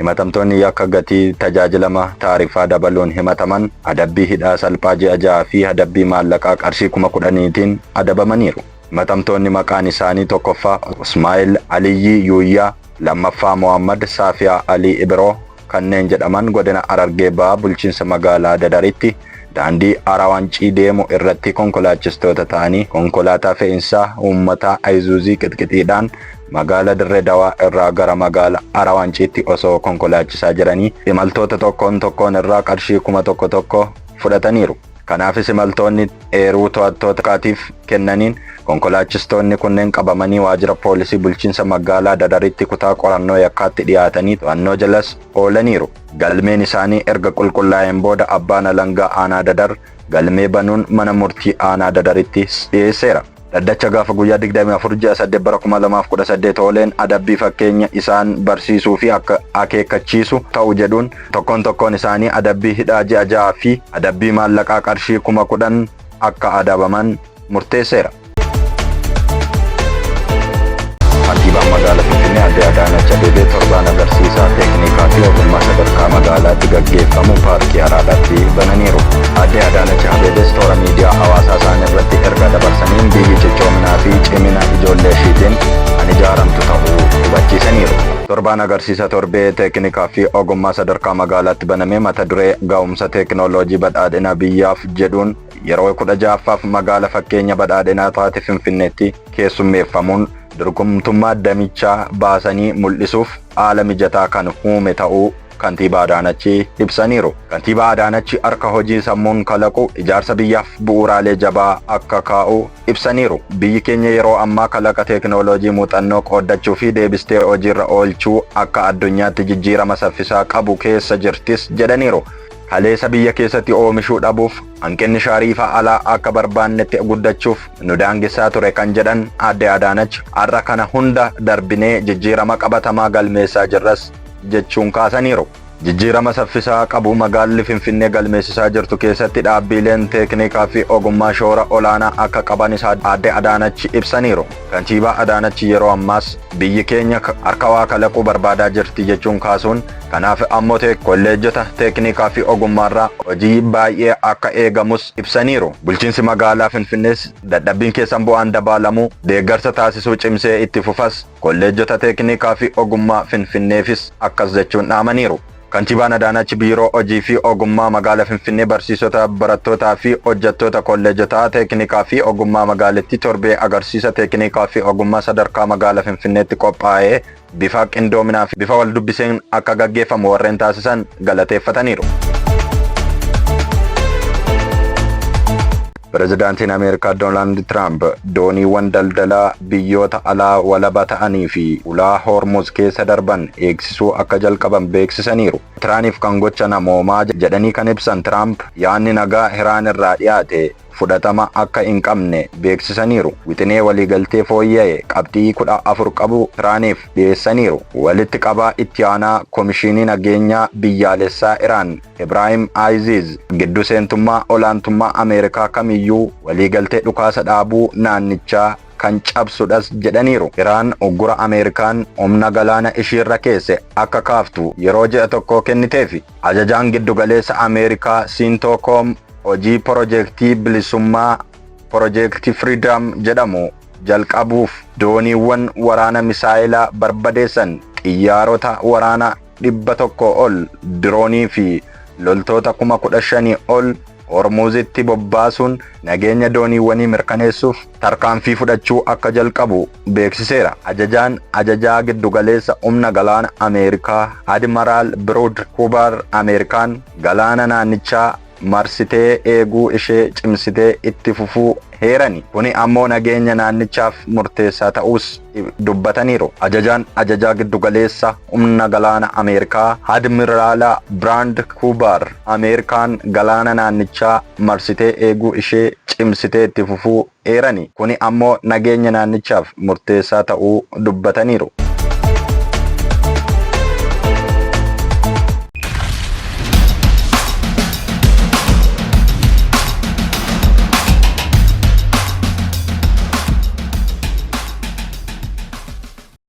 Himatamtoonni yakka gatii tajaajilama taarifaa dabaluun himataman adabbii hidhaa salphaa ji'a 6 fi adabbii maallaqaa qarshii 10,000tiin adabamaniiru. Himatamtoonni maqaan isaanii 1ffaa Usmaa'il Aliyyii Yuuyyaa, 2ffaa Mohaammad Saafiyaa Alii Ibiroo kanneen jedhaman godina Harargee Bahaa bulchiinsa magaalaa Dadaritti daandii Arawancii deemu irratti konkolaachistoota ta'anii konkolaataa fe'insaa uummataa Ayizuuzii qixqixiidhaan magaala Dirree Dawaa irraa gara magaala Arawanciitti osoo konkolaachisaa jiranii imaltoota tokkoon tokkoon irraa qarshii 1000 fudhataniiru. Kanaafis imaltoonni eeruu to'attootaatiif kennaniin konkolaachistoonni kunneen qabamanii waajjira poolisii bulchiinsa magaalaa Dadaritti kutaa qorannoo yakkaatti dhiyaatanii to'annoo jalas oolaniiru. Galmeen isaanii erga qulqullaa'een booda abbaan alangaa aanaa Dadar galmee banuun mana murtii aanaa Dadaritti dhiyeesseera. Dhaddacha gaafa guyyaa 24 ji'a 8 bara 2018 ooleen adabbii fakkeenya isaan barsiisuu fi akka akeekkachiisu ta'u jedhuun tokkoon tokkoon isaanii adabbii hidhaa ji'a 6 fi adabbii maallaqaa qarshii 10,000 akka adabaman murteesseera. Kantiibaan magaala Finfinnee Aadde Adaanach Abeebee torbaan agarsiisaa teeknikaa fi ogummaa sadarkaa magaalaatti gaggeeffamu paarkii Araadaatti bananiiru. Aadde Adaanach Abeebees toora miidiyaa hawaasaa isaanii irratti ergaa dabarsaniin biyyi cichoominaa fi cimina ijoollee ishiitiin kan ijaaramtu ta'uu hubachiisaniiru. Torbaan agarsiisa torbee teeknikaa fi ogummaa sadarkaa magaalaatti baname mata duree ga'umsa teeknooloojii badhaadhina biyyaaf jedhuun yeroo 16ffaaf magaala fakkeenya badhaadhinaa taate Finfinneetti keessummeeffamuun dorgomtummaa damichaa baasanii mul'isuuf haala mijataa kan uume ta'uu Kantiibaa Adaanachi ibsaniiru. Kantiibaa Adaanachi harka hojii sammuun kalaqu ijaarsa biyyaaf bu'uuraalee jabaa akka kaa'u ibsaniiru. Biyyi keenya yeroo ammaa kalaqa teeknooloojii muuxannoo qooddachuu fi deebistee hojiirra oolchuu akka addunyaatti jijjiirama saffisaa qabu keessa jirtis jedhaniiru. Kaleessa biyya keessatti oomishuu dhabuuf hanqinni shaariifa alaa akka barbaannetti guddachuuf nu daangessaa ture kan jedhan Aadde Adaanach, har'a kana hunda darbinee jijjiirama qabatamaa galmeessaa jirras jechuun kaasaniiru. Jijjiirama saffisaa qabu magaalli Finfinnee galmeessisaa jirtu keessatti dhaabbiileen teeknikaa fi ogummaa shoora olaanaa akka qabanis Aadde Adaanach ibsaniiru. Kantiibaa Adaanach yeroo ammaas biyyi keenya harka waa kalaquu barbaadaa jirti jechuun kaasuun kanaaf ammoo kolleejjota teeknikaa fi ogummaarraa hojii baay'ee akka eegamus ibsaniiru. Bulchiinsi magaalaa Finfinnees dadhabbiin keessan bu'aan dabaalamuu deeggarsa taasisuu cimsee itti fufas kolleejjota teeknikaa fi ogummaa Finfinneefis akkas jechuun dhaamaniiru. Kantiibaan Adaanach Biiroo Hojii fi Ogummaa Magaala Finfinnee barsiisota, barattootaa fi hojjettoota kolleejotaa teeknikaa fi ogummaa magaalittii torbee agarsiisa teeknikaa fi ogummaa sadarkaa magaala Finfinneetti qophaa'ee bifa qindoominaa fi bifa waldubbiseen akka gaggeeffamu warreen taasisan galateeffataniiru. Pirezidaantiin Ameerikaa Doonaald Tiraamp dooniiwwan daldalaa biyyoota alaa walaba ta'anii fi ulaa Hoormuz keessa darban eegsisuu akka jalqaban beeksisaniiru. Tiraaniif kan gocha namoomaa jedhanii kan ibsan Tiraamp yaadni nagaa Iraan irraa dhiyaate fudhatama akka hin qabne beeksisaniiru. Wixinee waliigaltee fooyya'e qabxii 14 qabu Tiraaniif dhiyeessaniiru. Walitti qabaa itti aanaa Komishinii Nageenyaa Biyyaalessaa Iraan Ibraahim Aayiziz giddu seentummaa olaantummaa Ameerikaa kamiyyuu waliigaltee dhukaasa dhaabuu naannichaa kan cabsudhas jedhaniiru. Iraan uggura Ameerikaan humna galaana ishiirra keesse akka kaaftu yeroo ji'a tokkoo kenniteefi. Ajajaan giddugaleessa Ameerikaa Siintookoom hojii Porojeektii Bilisummaa, Project Freedom, jedhamu jalqabuuf dooniiwwan waraana misaa'ela barbadeessan, xiyyaarota waraana 100 ol, diroonii fi loltoota 15,000 ol Hormuuzitti bobbaasuun nageenya dooniiwwanii mirkaneessuuf tarkaanfii fudhachuu akka jalqabu beeksiseera. Ajajaan Ajajaa Giddugaleessa Humna Galaana Ameerikaa Admiraal Biruud Kuubar Ameerikaan galaana naannichaa marsitee eeguu ishee cimsitee itti fufuu heerani. Kuni ammoo nageenya naannichaaf murteessaa ta'uus dubbataniiru. Ajajaan Ajajaa Giddugaleessa Humna Galaana Ameerikaa Admiraala Biraand Kuubaar Ameerikaan galaana naannichaa marsitee eeguu ishee cimsitee itti fufuu eerani. Kuni ammoo nageenya naannichaaf murteessaa ta'uu dubbataniiru.